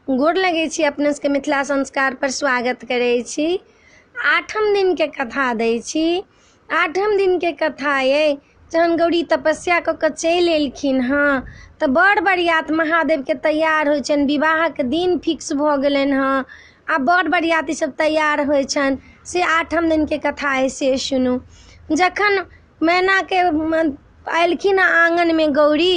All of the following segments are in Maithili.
गोर लगै छी अपने सबके मिथिला संस्कार पर स्वागत करै छी। आठम दिनके कथा दै छी। आठम दिनके कथा अइ, जहन गौरी तपस्या कऽ कऽ चलि एलखिन हँ तऽ बड़ बरियात महादेवके तैयार होइ छनि। विवाहके दिन फिक्स भऽ गेलनि हँ, आब बड़ बरियाती सब तैयार होइ छनि। से आठम दिनके कथा अइ, से सुनू। जखन मैनाके एलखिन हँ आँगनमे गौरी,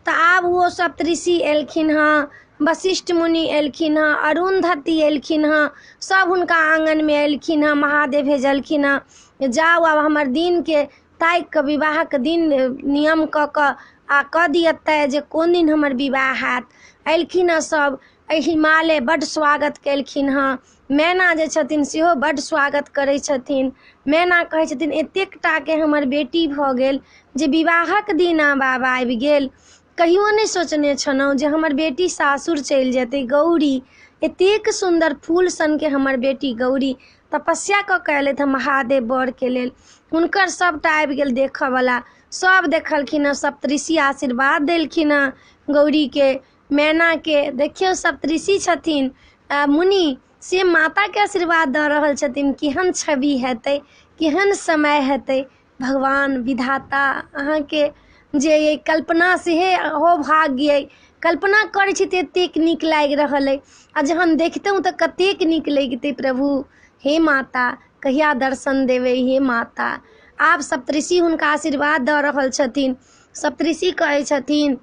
तऽ आब ओ सप्तऋषि एलखिन हँ, वशिष्ठ मुनि एलखिन हँ, अरुन्धती एलखिन हँ, सब हुनका आँगनमे एलखिन हँ। महादेव भेजलखिन हँ, जाउ आब हमर दिनके ताकि कऽ विवाहके दिन नियम कऽ कऽ आ कऽ दिअ तय जे कोन दिन हमर विवाह हैत। एलखिन हँ सब, एहि हिमालय बड्ड स्वागत केलखिन हँ। मैना जे छथिन सेहो बड्ड स्वागत करै छथिन। मैना कहै छथिन, एतेक टाके हमर बेटी भऽ गेल जे विवाहक दिन आब आबि गेल। कहियो नहि सोचने छलहुँ जे हमर बेटी सासुर चलि जेतै। गौरी एतेक सुन्दर फूल सनके हमर बेटी गौरी तपस्या कऽ कऽ एलथि हँ महादेव बरके लेल। हुनकर सबटा आबि गेल देखऽवला, सब देखलखिन हँ। सप्तऋषि आशीर्वाद देलखिन हँ गौरीके, मैनाके। देखियौ, सप्तऋषि छथिन मुनि, से माताके आशीर्वाद दऽ रहल छथिन। केहन छवि हेतै, केहन समय हेतै। भगवान विधाता अहाँके जे अइ कल्पना सेहे हो भाग्य अइ। कल्पना करै छी तऽ एतेक नीक लागि रहल अइ, आ जहन देखितहुँ तऽ कतेक नीक लगितै। प्रभु हे माता, कहिया दर्शन देबै हे माता। आब सप्तऋषि हुनका आशीर्वाद दऽ रहल छथिन। सप्तऋषि कहै छथिन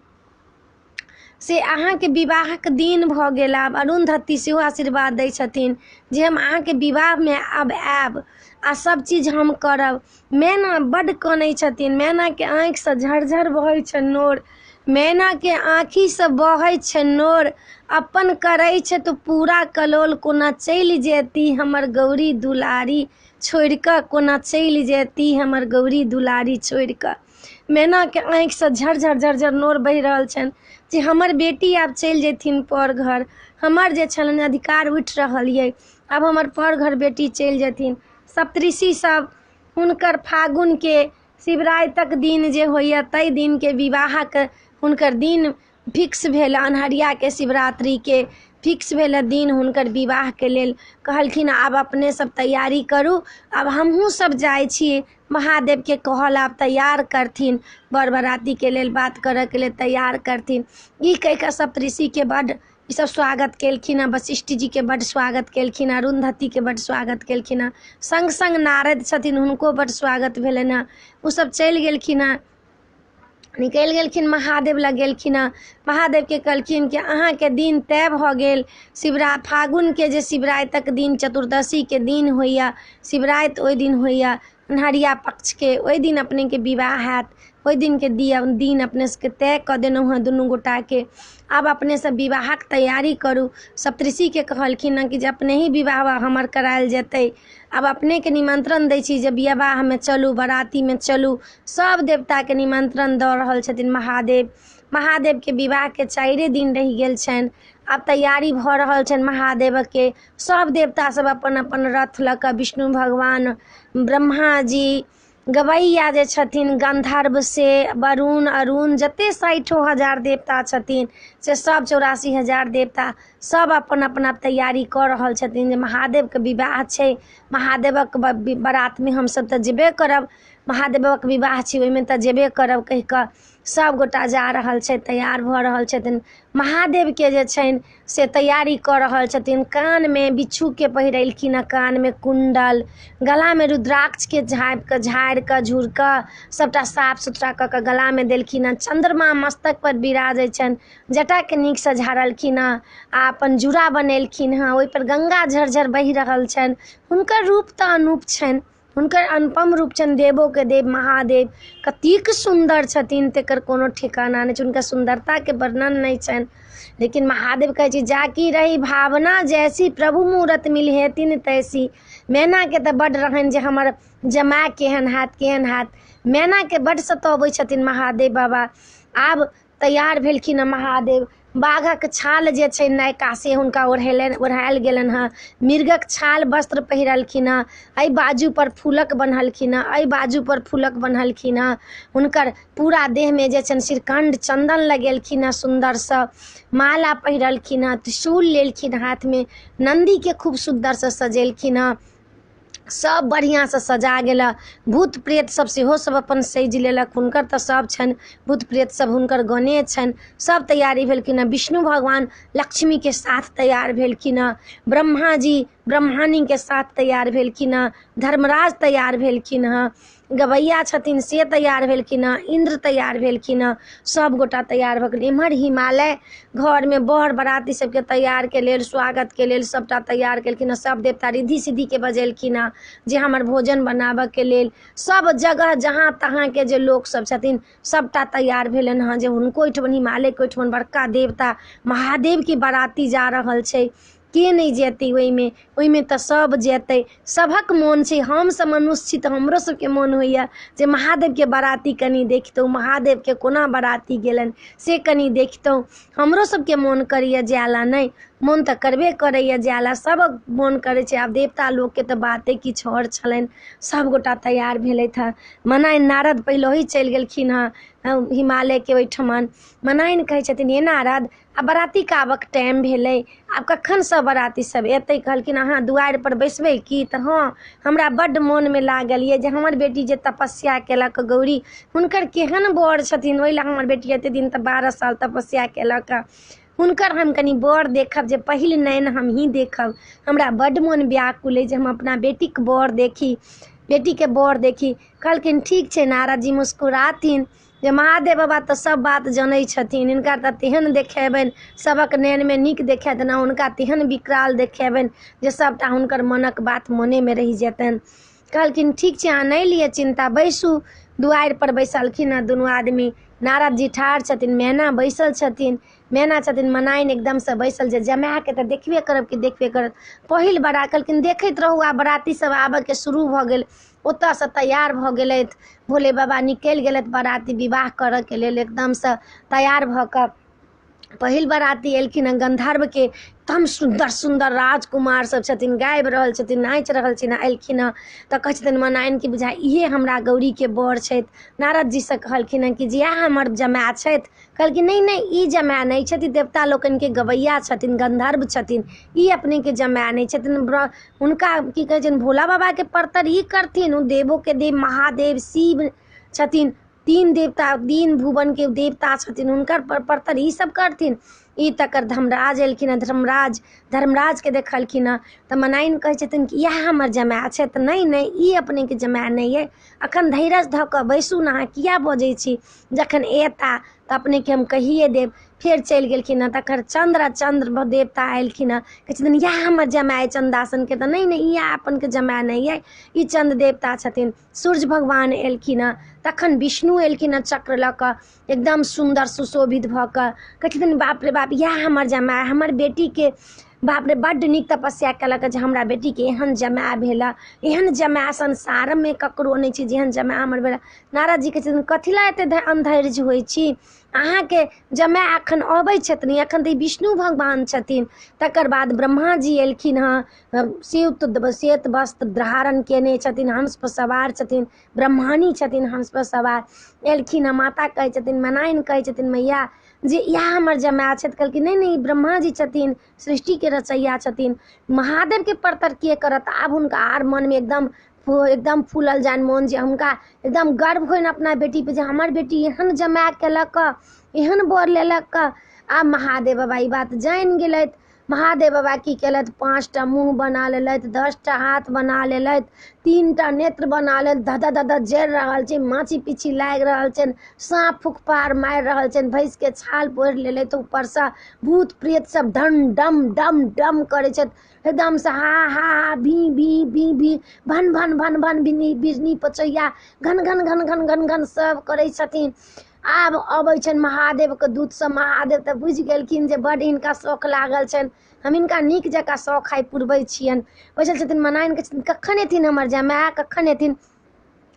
से अहाँके विवाहक दिन भऽ गेल। आब अरुन्धती सेहो आशीर्वाद दै छथिन जे हम अहाँके विवाहमे आब आयब आ सब चीज हम करब। मैना बड्ड कनै छथिन। मैनाके आँखिसँ झरझर बहै छनि नोर। मैनाके आँखिसँ बहै छनि नोर। अपन करै छथि पूरा कलोल, कोना चलि जेती हमर गौरी दुलारी छोड़िकऽ, कोना चलि जेती हमर गौरी दुलारी छोड़िकऽ। मैनाके आँखिसँ झरझर झरझर नोर बहि रहल छनि जे हमर बेटी आब चलि जेथिन पर घर, हमर जे छलनि अधिकार उठि रहल अइ, आब हमर पर घर बेटी चलि जेथिन। सप्तऋषि सब हुनकर फागुनके शिवरातिक दिन जे होइए ताहि दिनके विवाहक हुनकर दिन फिक्स भेल। अन्हरियाके शिवरात्रिके फिक्स भेल दिन हुनकर विवाहके लेल। कहलखिन आब अपने सब तैयारी करू, आब हमहूँ सब जाइ छी महादेवके कहल, आब तैयार करथिन बर बरातीके लेल, बात करऽके लेल तैयार करथिन। ई कहि कऽ सप्तऋषिके बड्ड ईसब स्वागत केलखिन हँ। वशिष्ठ जीके बड्ड स्वागत केलखिन हँ, अरुन्धतीके बड्ड स्वागत केलखिन हँ। सङ्ग सङ्ग नारद छथिन, हुनको बड्ड स्वागत भेलनि हँ। ओसब चलि गेलखिन हँ, निकलि गेलखिन, महादेव लग गेलखिन हँ। महादेवके कहलखिन कि अहाँके दिन तय भऽ गेल। फागुनके जे शिवरातिक दिन चतुर्दशीके दिन होइए, शिवराति ओहि दिन होइए अन्हरिया पक्षके, ओहि दिन अपनेके विवाह हैत। ओहि दिनके दिन अपने सबके तय कऽ देलहुँ हँ दुनू गोटाके। आब अपने सब विवाहक तैयारी करू। सप्तऋषिके कहलखिन हँ कि जे अपने ही विवाह हमर करायल जेतै। आब अपनेके निमन्त्रण दै छी जे विवाहमे चलू, बरातीमे चलू। सब देवताके निमन्त्रण दऽ रहल छथिन महादेव। महादेवके विवाहके 4 दिन रहि गेल छनि। आब तैयारी भऽ रहल छनि महादेवके। सब देवता सब अपन अपन रथ लऽ कऽ, विष्णु भगवान, ब्रह्मा जी, गवैया जे छथिन, गन्धर्व से वरुण अरुण, जते 60,000 देवता छथिन से सब 84,000 देवता सब अपन अपन तैयारी कऽ रहल छथिन जे महादेवके विवाह छै, महादेवक बरातमे हमसब तऽ जेबे करब, महादेवक विवाह छै ओहिमे तऽ जेबे करब कहि कऽ सब गोटा जा रहल छै, तैयार भऽ रहल छथिन। महादेवके जे छनि से तैयारी कऽ रहल छथिन। कानमे बिच्छूके पहिरेलखिन हँ, कानमे कुण्डल, गलामे रुद्राक्षके झाँपिकऽ झाड़िकऽ झुरिकऽ सबटा साफ सुथरा कऽ कऽ गलामे देलखिन हँ। चन्द्रमा मस्तकपर विराजै छनि, जटाके नीकसँ झाड़लखिन हँ आ अपन जूड़ा बनेलखिन हँ, ओहिपर गंगा झरझर बहि रहल छनि। हुनकर रूप तऽ अनूप छनि, हुनकर अनुपम रूप छनि। देवोके देव महादेव कतेक सुन्दर छथिन तकर कोनो ठिकाना नहि छै, हुनकर सुन्दरताके वर्णन नहि छनि। लेकिन महादेव कहै छै जाकी रही भावना जैसी प्रभु मूरत मिलहेतिन तैसी। मैनाके तऽ बड्ड रहनि जे हमर जमाय केहन हैत केहन हैत। मैनाके बड्ड सतबै छथिन महादेव बाबा। आब तैयार भेलखिन हँ महादेव। बाघक छाल जे छै नयका से हुनका ओढ़ेलनि, ओढ़ायल गेलनि हँ। मृगक छाल वस्त्र पहिरलखिन हँ। एहि बाजूपर फूलक बन्हलखिन हँ, एहि बाजूपर फूलक बन्हलखिन हँ। हुनकर पूरा देहमे जे छनि श्रीखण्ड चन्दन लगेलखिन हँ, सुन्दरसँ माला पहिरलखिन हँ, त्रिशूल लेलखिन हाथमे, नन्दीके खूब सुन्दरसँ सजेलखिन हँ। सब बढ़िआँसँ सजा गेल। भूत प्रेत सब सेहो सब अपन सजि लेलक, हुनकर तऽ सब छनि, भूत प्रेत सब हुनकर गणे छनि। सब तैयारी भेलखिन हँ। विष्णु भगवान लक्ष्मीके साथ तैयार भेलखिन हँ, ब्रह्मा जी ब्रह्माणीके साथ तैयार भेलखिन हँ, धर्मराज तैयार भेलखिन हँ, गवैया छथिन से तैयार भेलखिन हँ, इन्द्र तैयार भेलखिन हँ, सब गोटा तैयार भऽ गेल। एम्हर हिमालय घरमे बर बराती सबके तैयारके लेल, स्वागतके लेल सबटा तैयार केलखिन हँ। सब देवता रिद्धि सिद्धिके बजेलखिन हँ जे हमर भोजन बनाबऽके लेल। सब जगह जहाँ तहाँके जे लोक सब छथिन सबटा तैयार भेलनि हँ जे हुनको ओहिठमन, हिमालयके ओहिठमन बड़का देवता महादेवके बराती जा रहल छै, के नहि जेतै ओहिमे? ओहिमे तऽ सब जेतै, सभक मोन छै। हमसब मनुष्य छी तऽ हमरो सबके मोन होइए जे महादेवके बराती कनि देखितहुँ, महादेवके कोना बराती गेलनि से कनि देखितहुँ। हमरो सबके मोन करैए जाय लए, नहि मोन तऽ करबे करैए जाय लए, सबक मोन करै छै। आब देवता लोकके तऽ बाते किछु आओर छलनि। सबगोटा तैयार भेलथि हँ। मनाइन नारद पहिलहि चलि गेलखिन हँ हिमालयके ओहिठमन। मनाइन कहै छथिन, हे नारद, आब बरातीके आबऽके टाइम भेलै, आब कखन सब बराती सब एतै? कहलखिन, अहाँ दुआरिपर बैसबै की? तऽ हँ, हमरा बड्ड मोनमे लागल यऽ जे हमर बेटी जे तपस्या केलक गौरी, हुनकर केहन बर छथिन, ओहि लए हमर बेटी एते दिन तऽ 12 साल तपस्या केलक, हुनकर हम कनि बर देखब, जे पहिल नैन हमही देखब। हमरा बड्ड मोन व्याकुल अइ जे हम अपना बेटीके बर देखी, बेटीके बर देखी। कहलखिन, ठीक छै। नारद जी मुस्कुराथिन जे महादेव बाबा तऽ सब बात जनै छथिन, हिनका तऽ तेहन देखेबनि, सबक नैनमे नीक देखायत ने, हुनका तेहन विकराल देखेबनि जे सबटा हुनकर मनक बात मोनेमे रहि जेतनि। कहलखिन, ठीक छै, अहाँ नहि लिअ चिन्ता, बैसू। दुआरिपर बैसलखिन हँ दुनू आदमी। नारद जी ठाढ़ छथिन, मैना बैसल छथिन, मैना छथिन, मनाइन एकदमसँ बैसल जे जमाएके तऽ देखबे करब कि देखबे करब पहिल बड़ा। कहलखिन, देखैत रहू। आब बराती सब आबऽके शुरू भऽ गेल। ओतऽसँ तैयार भऽ गेलथि भोले बाबा, निकलि गेलथि बराती विवाह करऽके लेल। एकदमसँ तैयार भऽ कऽ पहिल बराती एलखिन हँ गन्धर्वके। एकदम सुन्दर सुन्दर राजकुमार सब छथिन, गाबि रहल छथिन, नाचि रहल छथिन, एलखिन हँ। तऽ कहै छथिन मनाइन कि बुझाइ इहे हमरा गौरीके बर छथि। नारद जीसँ कहलखिन हँ कि जे इएह हमर जमाए छथि। कहलखिन, नहि नहि, ई जमाए नहि छथि, देवता लोकनिके गवैया छथिन, गन्धर्व छथिन, ई अपनेके जमाए नहि छथिन। हुनका की कहै छनि, भोला बाबाके परतर ई करथिन? ओ देवोके देव महादेव शिव छथिन, तीन देवता, तीन भुवनके देवता छथिन, हुनकर परतर ई सब करथिन? ई तकर धर्मराज एलखिन हँ। धर्मराज, धर्मराजके देखलखिन हँ तऽ मनाइन कहै छथिन कि इएह हमर जमाए छथि। नहि नहि, ई अपनेके जमाए नहि अइ, अखन धैरज धऽ कऽ बैसू ने, अहाँ किया बजै छी? जखन एता तऽ अपनेके हम कहिए देब। फेर चलि गेलखिन हँ। तकर चन्द्र, चन्द्र देवता एलखिन हँ। कहै छथिन, इएह हमर जमाए चन्दासनके। तऽ नहि नहि, इएह अपनके जमाए नहि अइ, ई चन्द्र देवता छथिन। सूर्य भगवान एलखिन हँ। तखन विष्णु एलखिन हँ चक्र लऽ कऽ, एकदम सुन्दर सुशोभित भऽ कऽ। कहै छथिन, बाप रे बाप, इएह हमर जमाए, हमर बेटीके बाप रे बड्ड नीक तपस्या केलक जे हमरा बेटीके एहन जमाए भेल, एहन जमाए संसारमे ककरो नहि छै जेहन जमाए हमर भेल। नारद जी कहै छथिन, कथी लए एते अन्धैर्य होइ छी? अहाँके जमाए एखन अबै छथिन, एखन तऽ ई विष्णु भगवान छथिन। तकर बाद ब्रह्मा जी एलखिन हँ, श्वेत वस्त्र धारण केने छथिन, हंसपर सवार छथिन, ब्रह्माणी छथिन हंसपर सवार, एलखिन हँ। माता कहै छथिन, मनाइन कहै छथिन, मैया जे इएह हमर जमाए छथि। कहलखिन, नहि नहि, ई ब्रह्मा जी छथिन, सृष्टिके रचैया छथिन, महादेवके परतर के करत? आब हुनका आर मनमे एकदम एकदम फूलल जानि मोन, जे हुनका एकदम गर्व होइन अपना बेटीपर जे हमर बेटी एहन जमाए केलक, एहन बर लेलक। आब महादेव बाबा ई बात जानि गेलथि। महादेव बाबा की केलथि? 5टा मुँह बना लेलथि, 10टा हाथ बना लेलथि, 3टा नेत्र बना लेलथि। धध धध जरि रहल छै, माछी पीछी लागि रहल छनि, साँप फुकफार मारि रहल छनि, भैंसके छाल पोढ़ि लेलथि ऊपरसँ। भूत प्रेत सब डम डम डम डम करै छथि, एकदमसँ हा हा हा, भी भी भी भी, भन भन भन भन, बिनी बिजनी पचैया घन घन घन घन घन घन सब करै छथिन। आब अबै छनि महादेवके दूतसँ। महादेव तऽ बुझि गेलखिन जे बड्ड हिनका शौख लागल छनि, हम हिनका नीक जकाँ शौख आइ पुरबै छियनि। बैसल छथिन मनाइन, कहै छथिन, कखन एथिन हमर जमाए, कखन एथिन?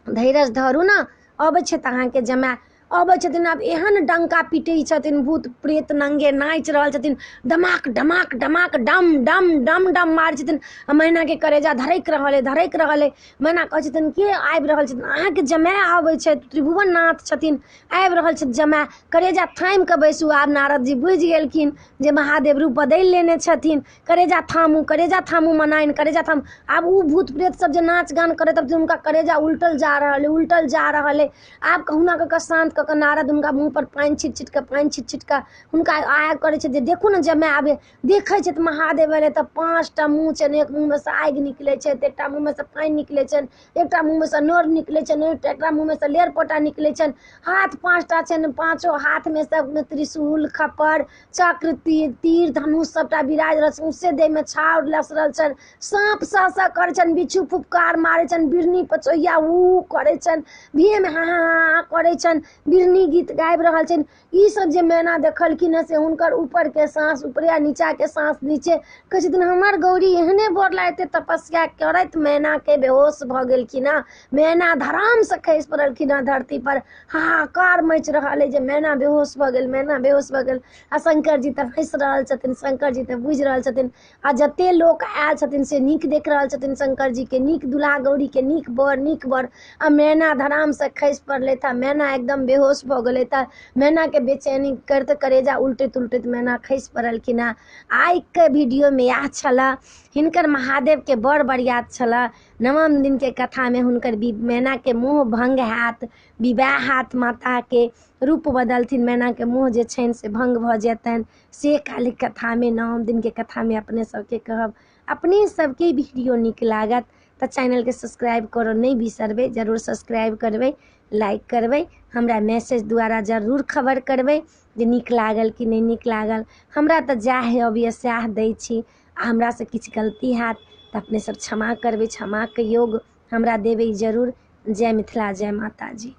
धैरज धरू ने, अबै छथि अहाँके जमाए। अबै छथिन। आब एहन डंका पीटै छथिन, भूत प्रेत नंगे नाचि रहल छथिन, डमाक डमाक डमाक डम डम डम डम मारै छथिन। आ मैनाके करेजा धड़कि रहल अइ, धड़कि रहल अइ। मैना कहै छथिन के आबि रहल छथिन? अहाँके जमाय अबै छथि, त्रिभुवन नाथ छथिन, आबि रहल छथि जमाय, करेजा थामि कऽ बैसू। आब नारद जी बुझि गेलखिन जे महादेव रूप बदलि लेने छथिन। करेजा थामू, करेजा थामू मनाइन, करेजा थामू। आब ओ भूत प्रेत सब जे नाच गान करैत हुनका करेजा उल्टल जा रहल अइ, उल्टल जा रहल अइ। आब कहुना कऽ कऽ शान्त कऽ कऽ नारद हुनका मुँह पर पानि छिट छिट कऽ, पानि छिट छिट कऽ हुनका आग करै छै जे देखू ने जमाय आबे। देखै छथि महादेव एलै तऽ 5टा मुँह छनि, एक मुँहमे सँ आगि निकलै छै, एकटा मुँहमे सँ पानि निकलै छनि, एकटा मुँहमे सँ नोर निकलै छनि, एकटा मुँहमे सँ लेर पोटा निकलै छनि। हाथ 5टा छनि, पाँचो हाथमे सब त्रिशूल, खप्पर, चक्र, तीर, धनुष सबटा विराज रहल छनि। सौंसे देहमे छाउर लसरल छनि, साँप सह सह करै छनि, बिच्छू फुफकार मारै छनि, बिरनी पचोइया ऊ करै छनि, भीम हा हा हा करै छनि, बिरनी गीत गाबि रहल छनि। ई सब जे मैना देखलखिन हँ से हुनकर ऊपरके साँस ऊपरे आ नीचाके साँस नीचे। कहै छथिन हमर गौरी एहने बर ला एते तपस्या करैत मैनाके बेहोश भऽ गेलखिन हँ। मैना धरामसँ खसि पड़लखिन हँ धरती पर। हाहाकार मचि रहल अइ जे मैना बेहोश भऽ गेल, मैना बेहोश भऽ गेल। आ शंकर जी तऽ हँसि रहल छथिन, शंकर जी तऽ बुझि रहल छथिन। आ जते लोक आयल छथिन से नीक देख रहल छथिन शंकर जी के, नीक दुल्हा गौरी के, नीक बर, नीक बर। आ मैना धरामसँ खसि पड़लथि आ मैना एकदम बेहोश भऽ गेलथि। आ मैनाके बेचैनी करैत करेजा उल्टैत उल्टैत मैना खसि पड़लखिन हँ। आइके वीडियोमे इएह छलए, हिनकर महादेवके बड़ बरियात छलए। नवम दिनके कथामे हुनकर मैनाके मोह भङ्ग हैत, विवाह हैत, माताके रूप बदलथिन, मैनाके मोह जे छनि से भङ्ग भऽ जेतनि। से काल्हि कथामे, नवम दिनके कथामे अपने सबके कहब। अपने सबके वीडियो नीक लागत तऽ चैनलके सब्सक्राइब करऽ नहि बिसरबै, जरूर सब्सक्राइब करबै, लाइक करबै, हमरा मैसेज द्वारा जरूर खबर करबै जे नीक लागल कि नहि नीक लागल। हमरा तऽ जएह अबैए सएह दै छी, आ हमरासँ किछु गलती हैत तऽ अपने सब क्षमा करबै, क्षमाके योग हमरा देबै जरूर। जय मिथिला, जय माताजी।